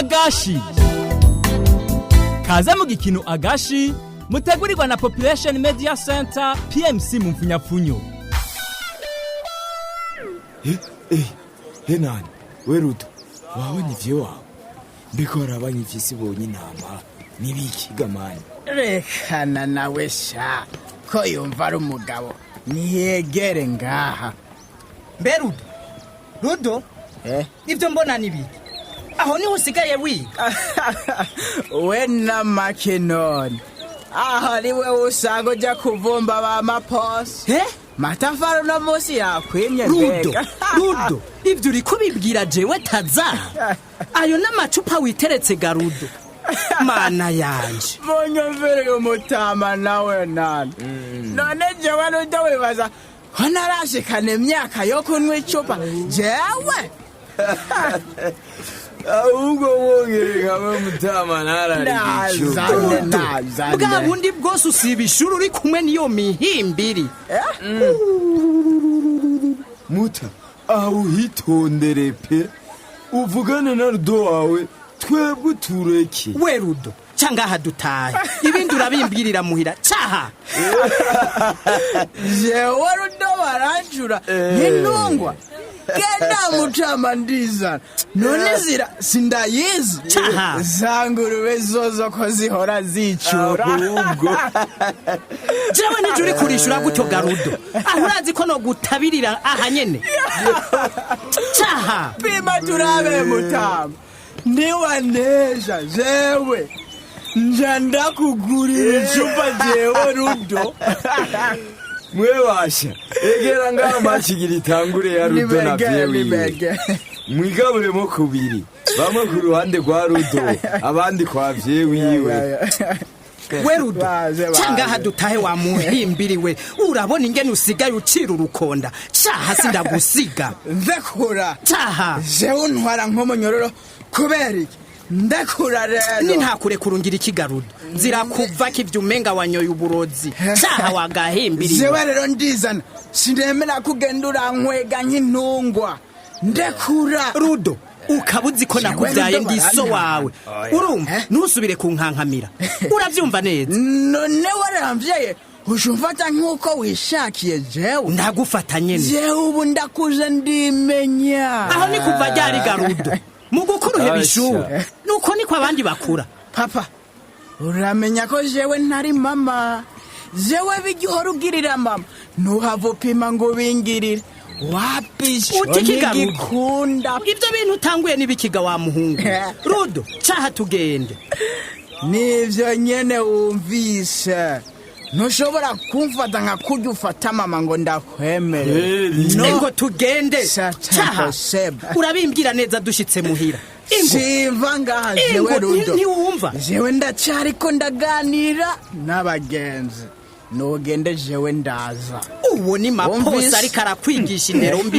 Agashi. Kaze mu gikino Agashi mutegurirwa na Population Media Center, PMC mu mfunyapfunyo. Henani we Ruto, wabonye ivyo wawe mbiko harabanye ifisi bonye intama nibikigamani. Rekana nawe sha, ko yumva ari umugabo niyegere ngaha. Mbe Rudo, Rudo! Eh? Ibyo mbona ni biki? Aho niho usigaye wiga? We n'amake none aho ari we usanga ujya kuvumba ba maposi. Eh? Matafari uno munsi yakwimye. Rudo! Mbega. Rudo, ibyo uri kubibwira jewe taza? Ayo n'amacupa witeretse ga Rudo, mana yanje! Munyumvire umutama nawe nane. None jewe Rudo, wibaza ko narashikana imyaka yo kunywa icupa jewe? Ahubwo wongere kamwe mutama ntararigicupa. Nazane, nazane. Bwa bundi bwose usiba ishuri uri kumwe n'iyo mihimbiri. Muta, aho uhitondere pe, uvugane na Rudo wawe, twebwe utureke. We Rudo, ca ngaha dutahe, ibindi urabimbwirira muhira. Caha. Jewe Rudo baranjura nk'intungwa. Genda mutama, ndizana none zira sindayizi. Caha. Za ngurube zozo ko zihora zicura. Ahubwo Jewe nije uri kurishura gutyo ga Rudo? Aho urazi ko nogutabirira aha nyene? Caha. Pima turabe mutama, niwanesha jewe nja ndakugurira icupa, jewe Rudo. Mwebasha, egera ngaha makigira itangure ya Rudo na Nibege, vyewiwe. nibege. Mwigaburemo kubiri, bamwe ku ruhande rwa Rudo, abandi kwa vyewiwe. We Rudo! Baze, baze. Ca ngaha dutahe wa muhimbiri we. Urabona ingene usigaye ucira urukonda? Caha, sindagusiga. Ndekura. Caha. Jewe untwara nk'umunyororo kubera iki? Ndekura rero. Ni ntakurekura ungira ikigarudo nzira kuva kivyo umenga wanyoye uburozi. Caha wagahimbiriwe. Jewe rero ndizana, sinemera kugenda urankwega nk'intungwa. Ndekura. Rudo, ukaba uzi ko Jewe nakubyaye, Rudo ndi so barantanga. wawe, urumva? Eh? Ntusubire kunkankamira, uravyumva neza? None waramvyaye uje umfata nk'uko wishakiye jewe? Ndagufata nyene. Jewe ubu ndakuze, ndimenya. Aho ni kuva ryari garudo? Mu gukura uheba Asha. ishuri, nuko niko abandi bakura. Papa, uramenya ko jewe ntari mama. Jewe bijya uhora ugirira mama, ntuhava upima ngo ubingirire wapisho. Uti iki Garudo? Ntigikunda. Ibyo bintu utanguye n'ibikiga wa muhungu Rudo? Caha tugende. Nivyo nyene wumvise. Ntushobora kumfata nka kurya ufata mama ngo ndakwemere. Heri. No. Ngo tugende. Satan Caha. possible. Urabimbwira neza dushitse muhira. Ingo. Simva ngaha Ingo, jewe Rudo. ntiwumva? Jewe ndacariko ndaganira n'abagenzi, nugende, jewe ndaza. Uwo ni maposa. Wumvise? Ariko arakwigisha indero mbi.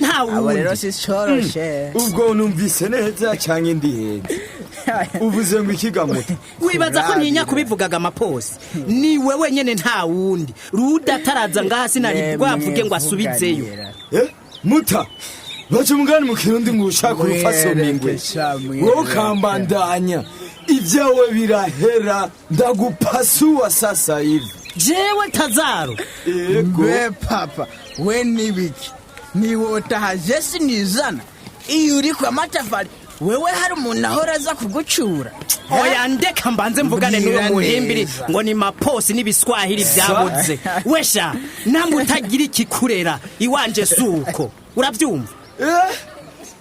Nta Abo rero wundi. sicoroshe. Ubwo numvise neza canke ndihenze? Uvuze ngo ikigamuta? Wibaza ko ntinya kubivugaga amaposi? Niwe wenyene, nta wundi. Ruda ataraza ngaha sinari bwavuge ngo asubizeyo. Eh, muta, baca umugani mu Kirundi ngo ushaka urufasoma ingwe. Mwereke sha, mwereke. Wowe ukambandanya ibyawe birahera, ndagupasuwa sasa hivi. Jewe tazaro? Yego. Mbe papa, we nibiki? Niwotaha je sinizana. Iyo uri kwa matafari wewe, hari umuntu ahora aza kugucura? Oya, ndeka mbanze mvugane n'uwo Mbwira muhimbiri neza. ngo ni maposi n'ibiswahili byabuze. Wesha namwe utagira ikikurera iwanje suko, urabyumva? Eh,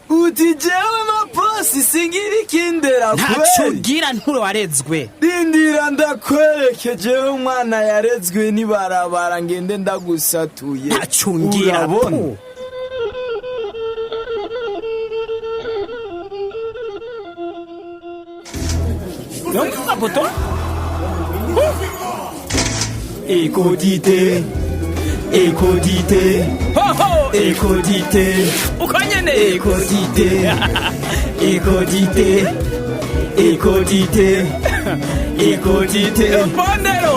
uti jewe maposi singira ikindera? Ntaco. Kweli? Ugira ntuwarezwe. Rindira ndakwereke jewe umwana yarezwe n'ibarabara, ngende ndagusatuye. Ntaco ngira. Urabona? Po. Ekodite, ekodite, ekodite, Uko nyene. Ekodite, ekodite, ekodite, ekodite. Bondero.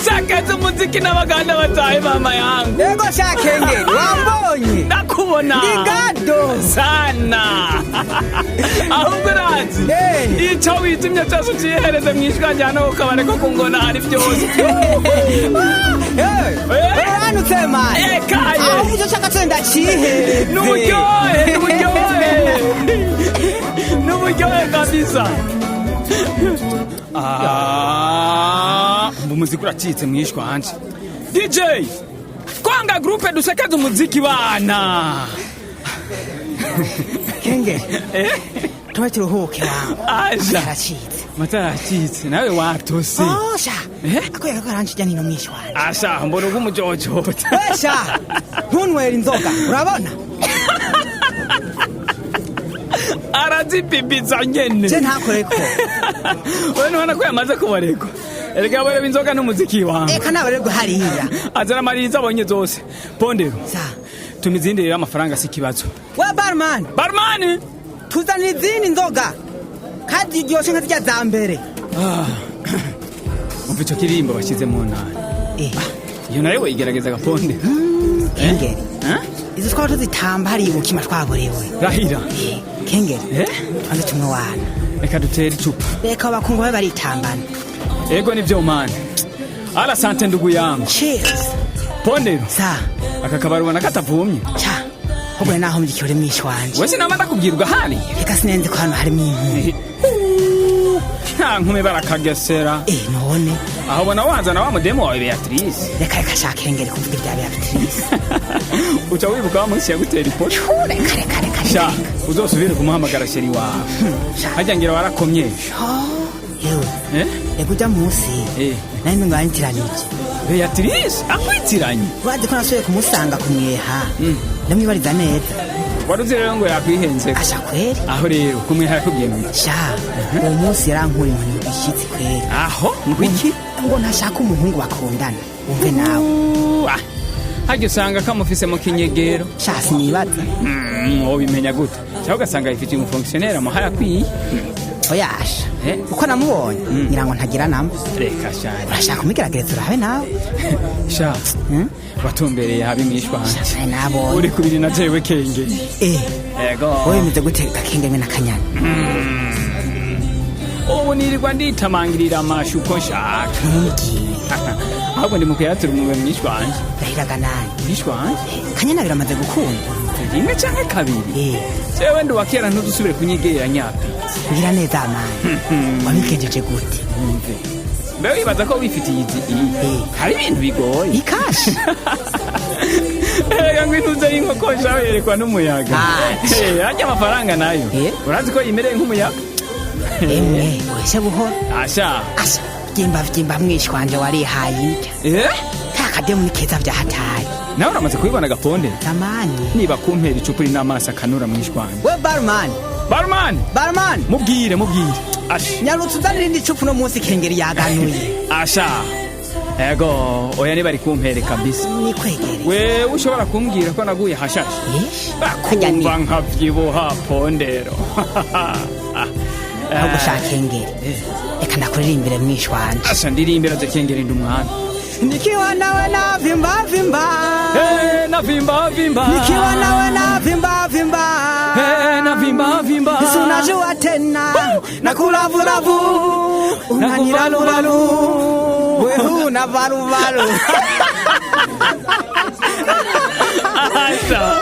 Sakaza umuziki n'abaganda batahe mama yangu. Yego sha Kengeri, wambonye. Ndakubona. Ndi gado. Sana. Ahubwo urazi. Ico witumye cyose ucihereze mwishwa njyana ku kabare ko kungona hari byose. Uranutse mani. Ekaye. Aho icyo nshaka cyose ndacihereze. N'uburyohe, n'uburyohe. N'uburyohe kabisa. Ah, umuziki uracitse mwishwa wanje. DJ, kwanga groupe dusekaza umuziki bana. Kengeri. Tuba turuhuke wangu. Aja. Aracitse. Matara aracitse nawe watose. Oh sha. Ako karanshijya nino mwishwa wanje. Asha, mbona uko umujojota. We sha. Ntunywera inzoga, urabona? Arazipipiza nyene. Je ntakoreko. Wewe ntubona ko yamaze kubaregwa. Erega bareba inzoga n'umuziki wangu. Eka nabarerwa hariya. Azana amaririza abonye zose. Pondero. Sa. Tuma izindi rero amafaranga si ikibazo. We barman. Barman! Tuzanira izindi nzoga. Kandi iryoshe nka zirya za mbere. Umva ico kirimbo bashyize mu ntara. Iyo nayo weyigerageza gaponde. Kengeri. Izo twaba tuzitamba hariya ubukima twaborewe. Rahira. Kengeri. Tubanze tumwe wana. Reka dutere icupa. Reka abakungu babe baritambana. Ego nivyo mani. Ala sante ndugu yangu. Cheers. Pondero. Sa. Aka kabari ubona katavumye. Cha. Ahubwo naho mbyikirore mwishi wanje. Wese naba ndakubwira ugahari. Reka sinenze ko hano harimo inkumi. Nta nkumi barakagesera. None. Aho ubona wazana wa mudemu wawe Beatrice. Reka reka sha Kengeri kuvuga ibya Beatrice. Uca wibuka wa munsi yagutera iposho. Reka reka reka. Sha, uzosubire kumuhamagara sheri wawe. Harya ngira warakomye. Yewe. Reka ujya munsi. Nari ngo yanitiranije. Beatrice akwitiranye. Urazi ko nasubiye kumusanga kumweha. Ndamwibariza neza. Wari uzi rero ngo yakwihenze. Asha kweri. Aho rero kumweha yakubwiye ngo iki? Sha, uwo munsi yarankura inkoni ishyitsi kweri. Aho ngwiki? Ngo ntashaka umuhungu bakundana. Wumve nawe. Harya usanga kamufise mu kinyegero. Sha sinibaza. Wobimenya gute? Cyangwa ugasanga yifitiye umufonctionnaire amuhaye akwiye. Oyasha. Uko namubonye ngira ngo ntagira namba. Reka sha. Urashaka kumigeragereza urabe nawe. Sha. Watumbereye habi mwishwa hanje. Nabonye. Uri kubiri na jewe Kenge. Ego. Wowe bimeze gute gakenge mwe na kanyana? Ubu nirirwa nditamangirira amashu uko nshaka. Ahubwo ndi mu kuyatura umube mwishwa wanje. Ndahiraga nani? Mwishwa wanje? Kanyana biramaze gukunda. Rimwe canke kabiri. Jewe ndi wakera ntuzusubire kunyegera nyapi. Ngira neza mani. Wabigenjeje gute? Mbe wibaza ko wifitiye izi iyi. Hari ibintu bigoye. Ikashi. Erega ngo intuze y'inkoko shawe yerekwa n'umuyaga. Harya amafaranga nayo. Urazi ko yimereye nk'umuyaga? Emwe, wese buhoro. Asha. Asha. Vyimba vyimba mwishi wanje warihaye indya. Ka kademu ni keza vyahataye. Nawe uramaze kubibona gaponde? Zamani. Niba kumpera icupa uri n'amaso akanura mwishi wanje. We barman. Barman! Barman! Mubwire, mubwire. Asha. Nyarutse uzanira indi cupa uno munsi Kengeri yaganuye. Asha. Ego, oya niba ari kumpere kabisa. Nikwegere. Wewe ushobora kumbwira ko naguye hashashe? Bakumva nkavyibuha pondero. Ahubwo sha Kengeri. Reka ndakuririmbire mwishi wanje. Asha ndirimbira je Kengeri ndi umwami. Nikiwa nawe na vimba vimba. Na vimba vimba. Nikiwa nawe na vimba vimba. Na vimba vimba. Sunajua tena na kulavulavu. Unanilaluvalu. Wewe una valuvalu. Asha.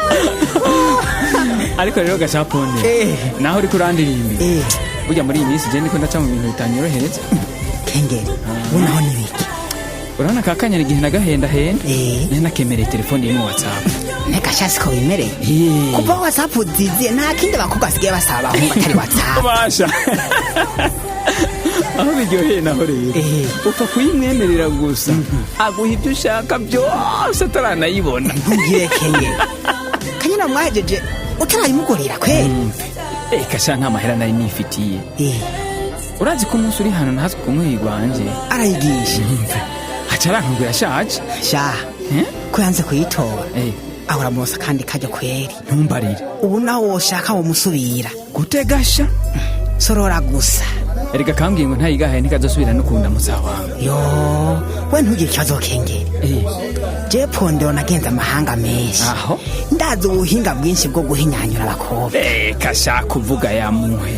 Ariko rero gashaponde. Naho uri kurandirimbira. Burya muri iyi minsi je ndiko ndaca mu bintu bitanyorohereza. Kengeri, unaho ni biki? Urabona ka kanyana igihe nagahendahenda. Nari nakemereye telefone iri mu WhatsApp. Neka sha siko bimereye. Kuva WhatsApp ziziye nta kindi abakobwa basigaye basaba abahungu atari WhatsApp. Basha. Aho biryoheye naho rero. Upfa kuyimwemerera gusa. Aguha ibyo ushaka byose ataranayibona. Ntugire Kengeri. Kanyana mwahejeje utarayimugurira kweri. Eka sha nta mahera nari nifitiye. Urazi ko umunsi uri hano ntazwi kumuhiga wanje. Arayigisha. Aca arankubwira ashaje. Sha. Ko yanze kuyitora. Ahora murosa kandi kajya kweri. Ntumbarire. Ubu naho woshaka womusubira. Gute gasha? Sorora gusa. Erega kambwiye ngo ntayigahaye ntikazosubira no kundamutsa wangu. Yo, we ntugire ikibazo, Kengeri. Je Pondero nagenze amahanga menshi. Aho? Ndazi ubuhinga bwinshi bwo guhinyanyura abakobwa. Reka shaka kuvuga yamuhe.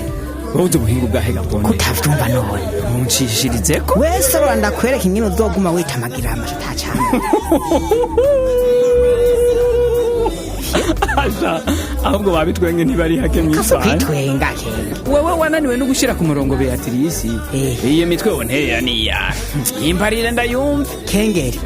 Wowe uzi ubuhinga ubwahe gapondero? Kutavyumva none? Munshishirizeko. Wese rora ndakwereka ingene uzoguma witamagira amashu atacana. Asha, ahubwo babitwenge ntibari hake Kaso mw'isana. kwitwenga, Kenge. Wewe wananiwe no gushira ku murongo Beatrice. Eh. Iyo mitwe wonterera ni iyahe? Imparire ndayumve. Kengeri,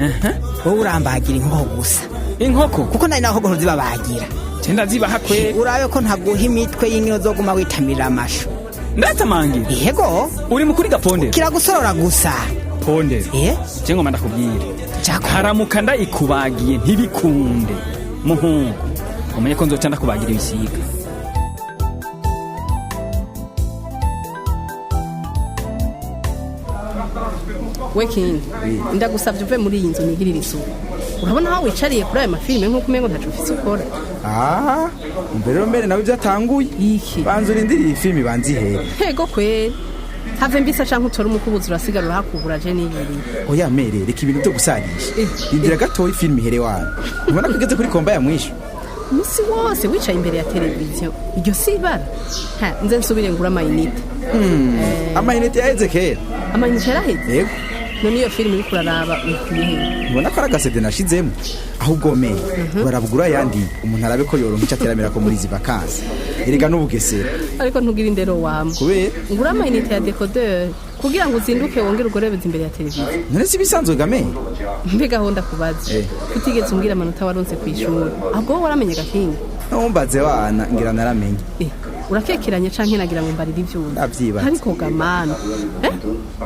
wowe urambagira inkoko gusa. Inkoko? Kuko nari naho goho zibabagira. Je ndazibaha kweri. Urabe ko ntaguha imitwe y'ingene uzoguma witamirira amashu. Ndatamangira. Yego. Uri mukuri gapondero. Kiragusorora gusa. Pondero. Eh? Je ngoma ndakubwire. Jako. Haramuka ndayikubagiye ntibikunde. Muhungu. Umenye ko nzoca ndakubagira ibisiga. We Kingi, ndagusabye uve muri iyi nzu nigirire isuku. Urabona aho wicariye kuri ayo mafilime nk'uko umengo ntaco ufise ukora. Ah, mbere rero mbere nawe ibyo atanguye. Iki? Banza urindiriye iyi filimi banza ihere. Hego kweri, have mbisa canke utore umukubuzi urasigara urahakubura, je niyiriye. Oya mere, reka ibintu byo gusarisha. Rindira gatoya ifilimi ihere wana. Ubona ko igeze kuri komba ya mwisho. Umunsi wose wicaye imbere ya televiziyo, iryo si ibara? Ha, nze nsubire ngura amayinite. Amayinite yaheze kera. Amayinite yaraheze? Yego. None iyo filime uriko uraraba uyikuye hehe? Ubona ko ari agasede nashizemo. Ahubwo mere, urarabugura ayandi umuntu arabe ko yoronka icyo ateramira ko muri izi vakansi. Erega n'ubugesera. Ariko ntugira indero wama. Kubera? Ngura amayinite ya dekoderi kugira ngo uzinduke wongere ugorebeze imbere ya televiziyo. None si ibisanzwe ga mere? Mbega aho ndakubaza, kutigeze umbwira amanota waronse ku ishuri, ahubwo wowe waramenye gakinga? Ntumbaze wana, ngira naramenye. Eh, urakekeranya canke nagira ngo mbarire ivyuzi? Ndavyibaza. Ariko gamana, eh,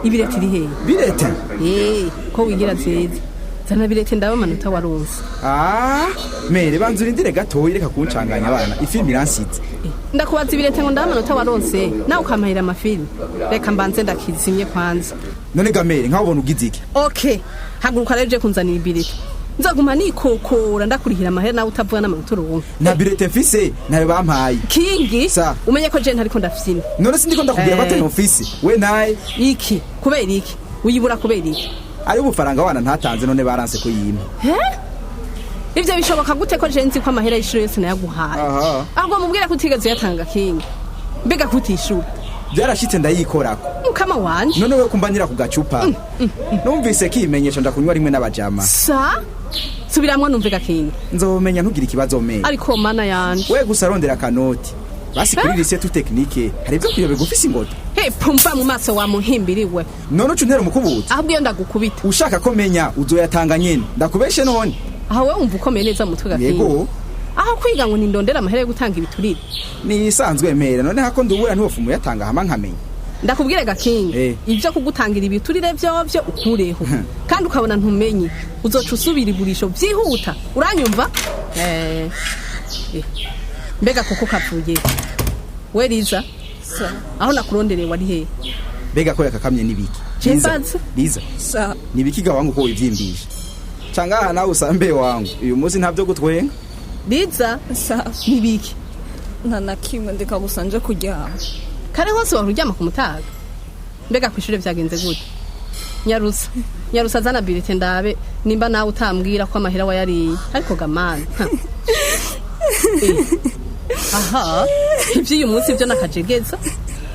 ibireti iri hehe? Birete? Eh, ko wigira nziza, zana birete ndabe amanota waronse. Ah, mere banza urindire gatoya, reka kuncanganya abana. Ifilimi iransize. Eh, ndakubaza ibirete ngo ndabe amanota waronse, nawe ukampahira amafilimi. Reka mbanze ndakizimye kwanza. None ga mere, nkaho ubona ugize iki? Okay, haguruka rero uje kunzanira ibirete, nzaguma nikokora ndakurihira amahera nawe utavuga n'amanota uronka. Nta birete mfise, ntayo bampaye. Kingi, Sa. umenye ko je ntariko ndafyina. None sindiko ndakubwira ko atari mfise. We naye Iki kubera iki uyibura? Kubera iki? Ari ubufaranga wana ntatanze, none baranse kuyimpa. Ivyo bishoboka gute ko je nzi ko amahera y'ishuri yose nayaguhaye? Aha. Ahubwo mubwire ko utigeze uyatanga. Kingi, mbega kutishura? Byarashitse ndayikorako. Mukama wanje. None we kumbanira ku gacupa. Numvise kimenyesha ndakunywa rimwe n'abajama. Sa, subiramwo numve gakingi. Nzomenya, ntugire ikibazo mere. Ariko mana yanje. We gusa arondera akanoti. Basi kuri lycée tout technique hari ibyo kuyoberwa ufise ingoto. He, pumva mu maso wa muhimbiriwe. None uca untera umukubuzo. Ahubwo iyo ndagukubita. Ushaka ko menya uzoyatanga nyene. Ndakubeshe none? Aho we wumva ukomeye neza mu mutwe, gakingi? Yego. Aho kwiga ngo nindondere amahera yo gutanga ibiturire. Ni isanzwe mere, none hako ndubura ntiwofu muyatanga hama nkamenya. Ndakubwire gakingi, ibyo kugutangira ibiturire vyovyo ukureho, kandi ukabona ntumenye uzoca usubira igurisho vyihuta, uranyumva? Eh. Mbega koko kavuye we Liza, aho nakurondereye wari hehe? Mbega ko yakakamye n'ibiki? Je Liza, mbaza. Liza. Sa. Nibiki ga wangu ko wivyimbisha? Cangaha nawe usambe wangu. Uyu munsi ntabyo gutwenga. Liza. Sa. Nibiki? Nta na kimwe, ndeka gusa nje kuryama. Kare hose wari uryama ku mutaga? Mbega kw'ishure vyagenze gute? Nyarusa, nyarusa, zana birete ndabe nimba nawe utambwira ko amahera wayariye. Ariko gamana, ha. Eh, aha ivy'uyu munsi vyo nakajegeza.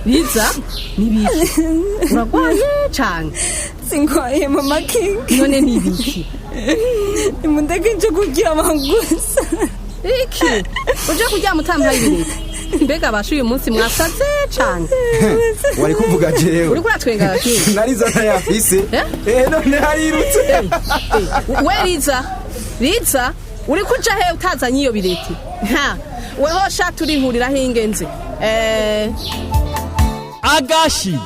Liza, nibiki? Uragwaye cane? Singwaye, mama King. None nibiki? Nimundeke nje kuryama gusa. Iki uje kuryama utampaye ibirete? Mbega basha, uyu munsi mwasaze cane. Wari kuvuga jewe. Uriko uratwenga gakingi? Nariza ntayafise. Eh? Eh, none harirutse. We Liza, Liza, uri kuja he utazanye iyo bireti? Ha, weho sha, turihuriraho ingenzi, eh. Agashi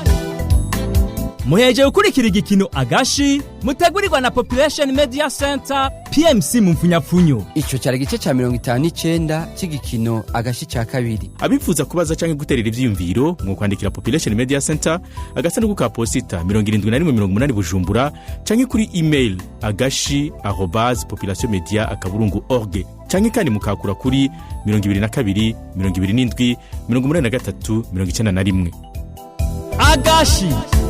muheje gukurikira igikino Agashi mutegurirwa na Population Media Center, PMC mu mfunyapfunyo. Ico cyari igice ca 59 c'igikino Agashi ca kabiri. Abifuza kubaza cyangwa guterera ivyiyumviro, mu kwandikira Population Media Center, agasanduku ka posita 7180 Bujumbura, canke kuri email agashi@population media.org, canke kandi mukakura kuri 22 27 83 91. Agashi.